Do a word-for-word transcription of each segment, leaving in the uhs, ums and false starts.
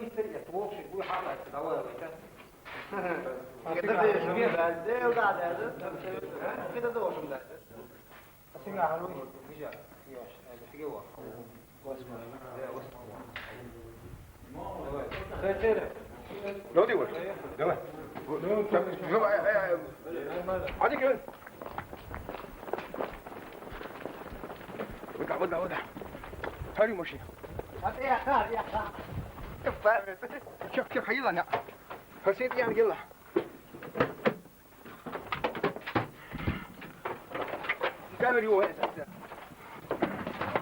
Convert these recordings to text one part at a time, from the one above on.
История, лучше, вы хаваете, давай, это. Это ты, что, да, сделал, да, да, да. Это ты должен, да. Ну, давай. Давай. Давай. Hadi gel. Burada, burada, burada. Hadi maşın. Yok, yok, hayır lan ya. Hasret yani, gel lan. Gel, ver, yok, sen, sen.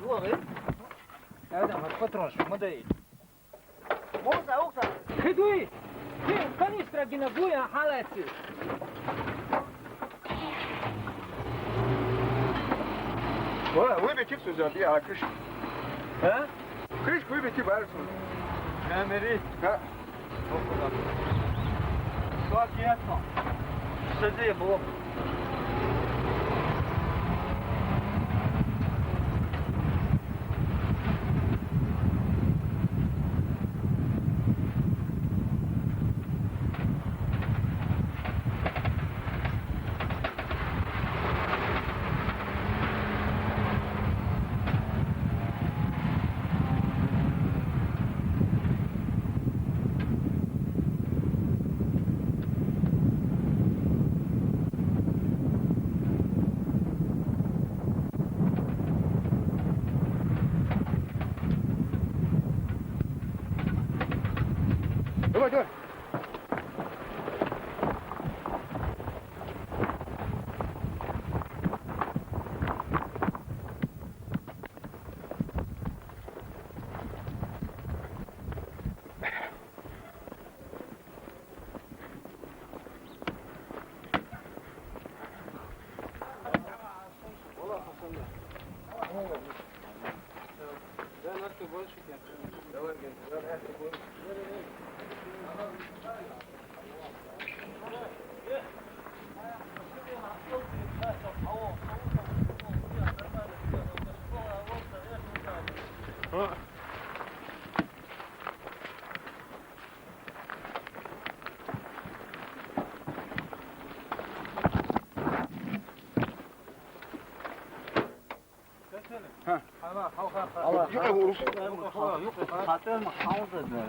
Yok, e? Nereden var? Patron, şu mu değil? Olsa, olsa. Хидуи! Хи, канистра гина гуя халаци. Вала, выбить их сюда, я крыш. А? Крышку выбить и барсу. Мемери. А? Суак ясно. Сиди, блок. Давай, давай. Ха. Ала, ха, ха, ха. Ала, юқе, урус. Юқе, юқе, ха. Хатер ма, ха, уза, да.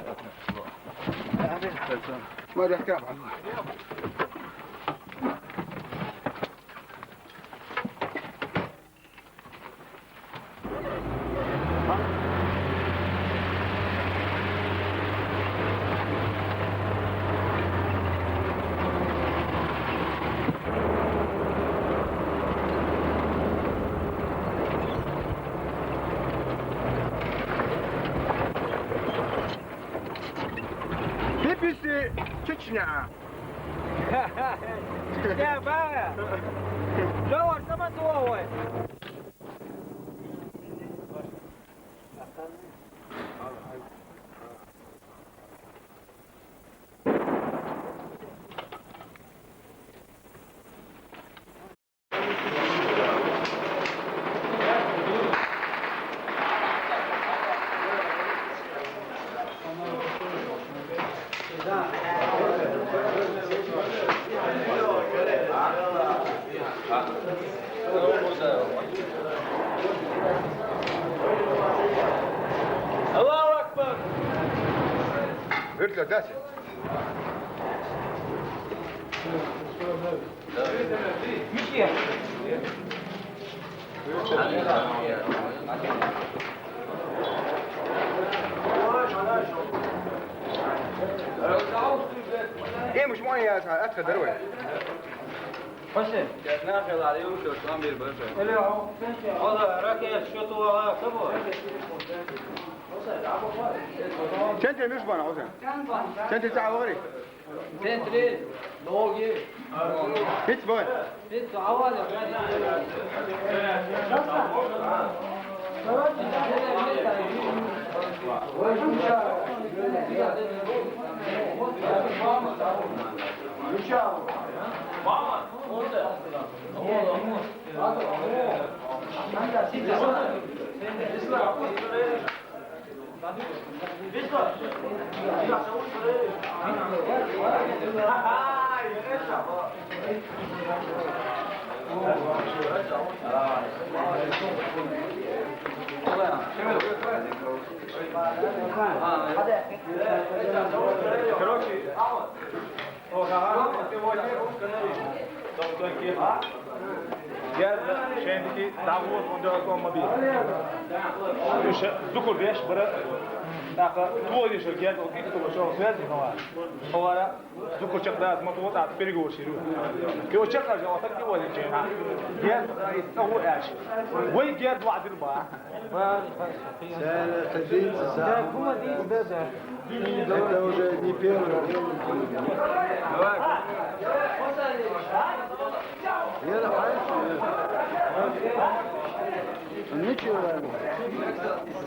Ма да, ка, ба. Hepsi Çeçnya. Çeçnya, ba. Jawar, sama tuwa wai. Аллаху акбар! Вертолёт, да, сен? Э, муж мой, я, а, откуда, дорогой? Хосен. Хоза, ракет, что-то, а, кого? Сен де миш бана, Хосен? Сен де цавари? Центре, ноги. Хит бой. Хит, авали. Мама, он да. Короче, Герда шайна дика дӀагӀоза хӀунда аьлла ма бий. Уж дукха беш бара, тӀаккха тоха дезаш герда, окей, тоха, шо связи хӀама. Ховара дукха чакхдаьлча ма тоха, тӀаккха переговорщик ву. Кхы чакхдаьлча, оттаг кхы валинча. Герда из тӀагӀо аьлча. Вай герда ваӀдир ба. Цара ца дийца, цара. Это уже не первый. Давай. Вера, хорошо. Ничего.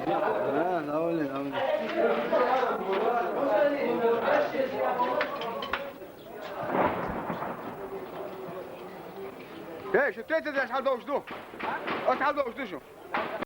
А, довольно, довольно. Эй, что ты здесь, Хадош, жду? От Хадош, жду, что?